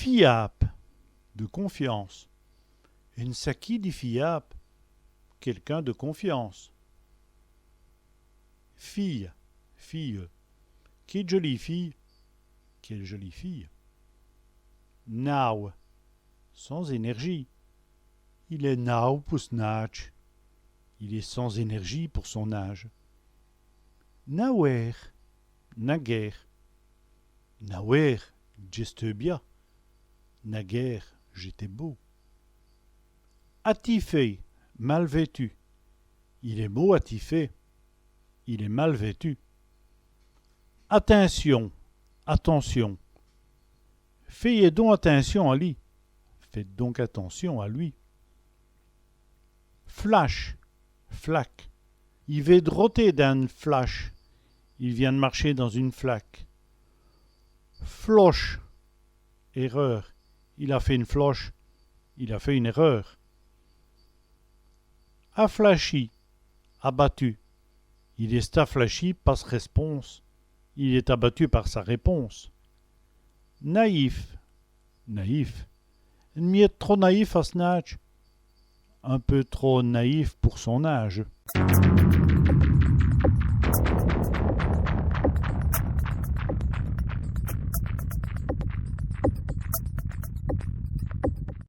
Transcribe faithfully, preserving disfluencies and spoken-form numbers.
Fiyâbe, de confiance. Ène saquî di fiyâbe, quelqu'un de confiance. Fîye, fille. Qué djolîye fîye, quelle jolie fille. Nawe, sans énergie. Il èst nawe pou s'n-âdje. Il est sans énergie pour son âge. Nawêre, naguère. Nawêre, dj'èsteu bia. Naguère, j'étais beau. Atifé, mal vêtu. Il èst mau atifé. Il est mal vêtu. Atincion, attention. Fèyez don atincion à li. Faites donc attention à lui. Flache, flaque. I vént d' roter dins ène flache. Il vient de marcher dans une flaque. Floche, erreur. Il a fét ène floche. Il a fait une erreur. Aflachi, abattu. Il èst aflachi pa s' rèsponse. Il est abattu par sa réponse. Naïf, naïf. Ène miète trop naïf à s'n-âdje. Un peu trop naïf pour son âge.